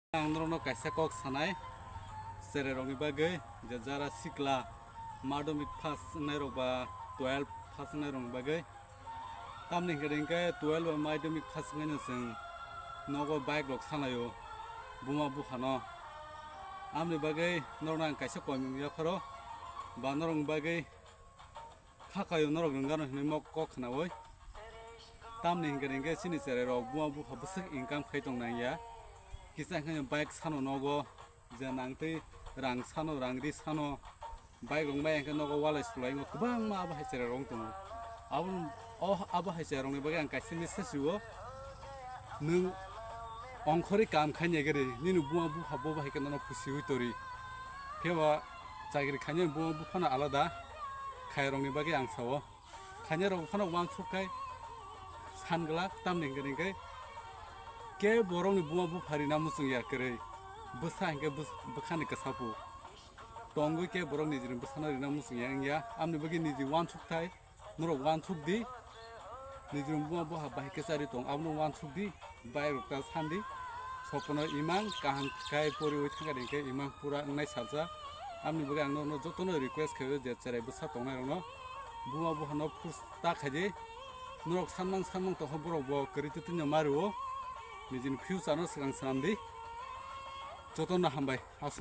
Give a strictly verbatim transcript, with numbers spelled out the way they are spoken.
Ang norokno kaisa kok sanai, cherai rokni bagwi, je jara sikla madhyamik pass wngnai rok ba twelve pass wngnai rokni bagwi. Tamni hwnkhe hwnkhe twelve ba madhyamik pass wngkhaino chwng nogo bike rok sanaio buma buphano. Amni bagwi norokno ang kaisa koimung yapharo ba norokni bagwi kha kaio norok rwngano hinwi mo kok khnaui. Tamni hwnkhe hwnkhe chini cherai rok buma bupha bwswk income khai tong nang ya. Kisa hwnkhe bike sano nogo je nangtwi rang sano, rang ri sano, bike rok mai hwnkhe nogo walai sulai wngkha kwbangma abo hai cherai rok wng tongo. Abo, o abo hai cherai rokni bagwi ang kaisa message rwo, nwng ongkhorwi kam khainai gari nini buma bupha bo bahai khe nono pusiui tori. Khe ba chakri khainai buma buphano alada khairokni bagwi ang sao. Khainai rok phano uansuk khai san glak, tamni hwnkhe hwnkhe ke borokni buma bupha rina muchung ya kwrwi. Bwsa hwnkhe bws-, bwkhani kwsapu. Tongwi ke borok nijini bwsano rina muchung ya wngya. Amni bagwi niji uansuk thai, norok uansuk di. Nijini buma bupha bahai khe chari tong, abono uansuk di. Bike rok ta sandi, sopono imang kaham khai poriwi thangkha hwnkhe imang pura wngnai salsa. Amni bagwi ang norokno jotono request khaio je cherai bwsa tongnai rokno buma buphano force ta khaidi. Norok sanmang sanmang tongkha borok bo kwrwi twtwino mario, nijini future no swkang swnam di. Jotono hambai, aswk.